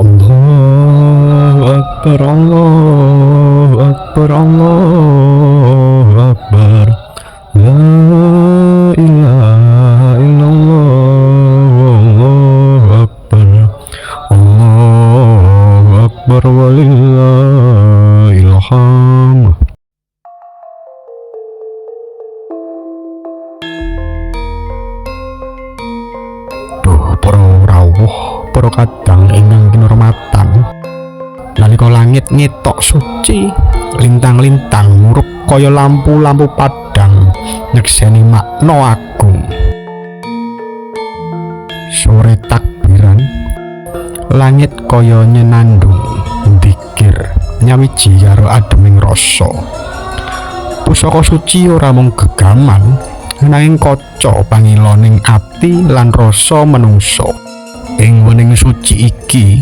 Allahu Akbar, Allahu Akbar, Allahu Akbar. La ilaha illallah, Allahu Akbar, Allahu Akbar, walillahil hamd. Duh, para rawuh, para kadang ingkang kinurmatan. Nalika langit ngetok suci, lintang-lintang murup kaya lampu-lampu padhang nyekseni makna agung. Sore takbiran, langit kaya nyenandung dzikir nyawiji karo ademing rasa. Pusaka suci ora mung gegaman, nanging kaca pangiloning ati lan rasa menungsa. Ing wening suci iki,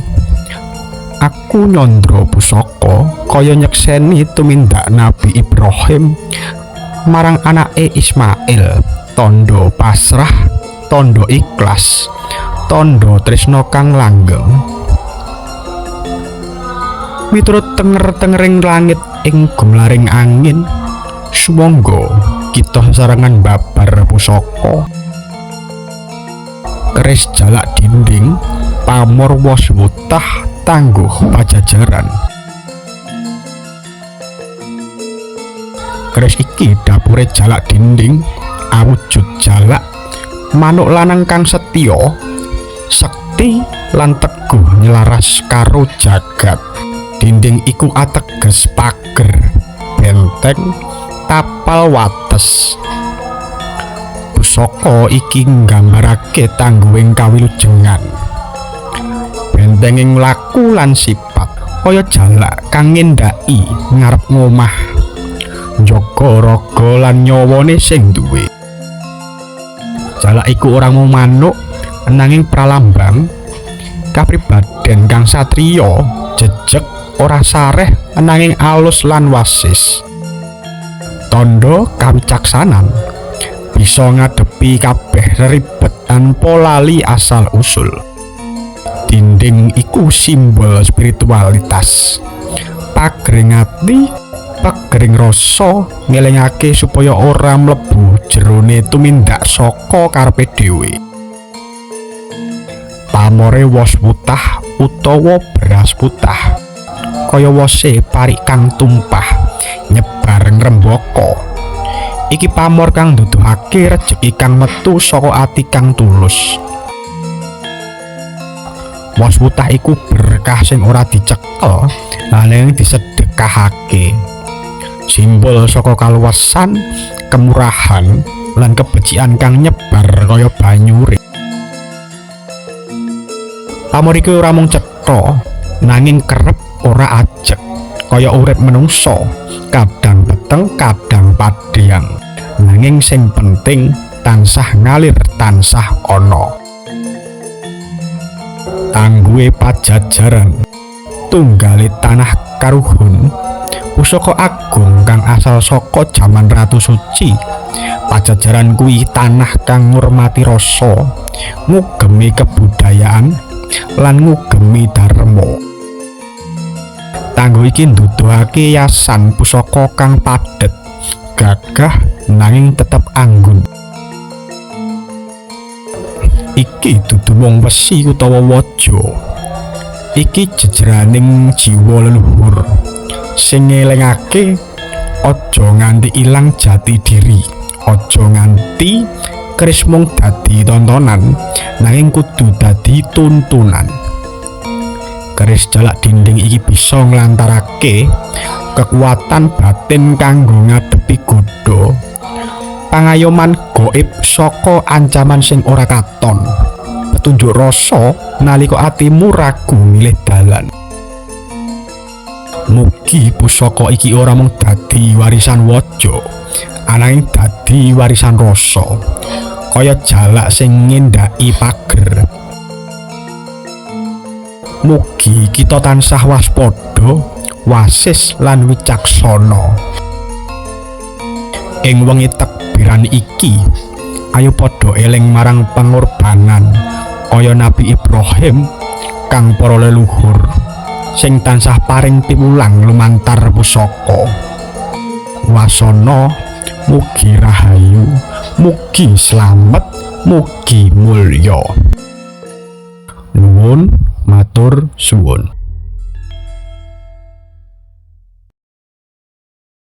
aku nyandra pusaka kaya nyekseni tumindak Nabi Ibrahim marang anake Ismail, tandha pasrah, tandha ikhlas, tandha tresna kang langgeng. Miturut tenger-tengering langit ing gumlaring angin, sumangga kita sesarengan babar pusaka. Keris jalak dinding, pamor wos wutah, tangguh pajajaran. Keris iki dapure jalak dinding, awujud jalak manuk lanang kang setya, sekti lan teguh nyelaras karo jagat. Dinding iku ateges pager, benteng, tapal wates. Pusaka iki nggambarake tangguhing kawilujengan, bentenging laku lan sifat, kaya jalak kang ngendhaki ngarep ngomah, njaga raga lan nyawane sing duwe. Jalak iku ora mung manuk, nanging pralambang kapribaden kang satriya, jejeg, ora sareh nanging alus lan wasis. Tandha kawicaksanan, bisa ngadepi kabeh ribet tanpa lali asal usul. Dinding iku simbol spiritualitas, pagering ati, pagering rasa, ngelingake supaya ora mlebu jerone tumindak saka karepe dhewe. Pamore wos wutah utawa beras putah, kaya wose pari kang tumpah nyebar ngrembaka. Iki pamor kang nuduhake rejeki kang metu saka ati kang tulus. Wos wutah iku berkah sing ora dicekel, nanging disedekahake. Simbol saka kaluwesan, kemurahan, lan kebecikan kang nyebar kaya banyu urip. Pamor iki ora mung cetha, nanging kerep ora ajeg, kaya urip menungsa, kadang peteng, kadang padhang. Nanging sing penting tansah ngalir, tansah ana. Tangguhe pajajaran, tunggale tanah karuhun, pusaka agung kang asal saka jaman Ratu Suci. Pajajaran kuwi tanah kang ngurmati rasa, ngugemi kebudayaan, lan ngugemi dharma. Tangguh iki nduduhake yasan pusaka kang padhet, gagah nanging tetep anggun. Iki dudu mung wesi utawa waja. Iki jejeraning jiwa leluhur sing ngelingake aja nganti ilang jati diri, aja nganti keris mung dadi tontonan, nanging kudu dadi tuntunan. Keris jalak dinding iki bisa nglantarake kekuatan batin kanggo ngadepi godha, pangayoman gaib saka ancaman sing ora katon, petunjuk rasa nalika atimu ragu milih dalan. Mugi pusaka iki ora mung dadi warisan waja, ananging dadi warisan rasa, kaya jalak sing ngendhaki pager. Mugi kita tansah waspada, wasis lan wicaksana. Ing wengi takbiran iki, ayo padha eling marang pengorbanan kaya Nabi Ibrahim Kang para leluhur sing tansah paring piwulang lumantar pusaka. Wasana mugi rahayu, mugi slamet, mugi mulya. Nuwun matur suwun.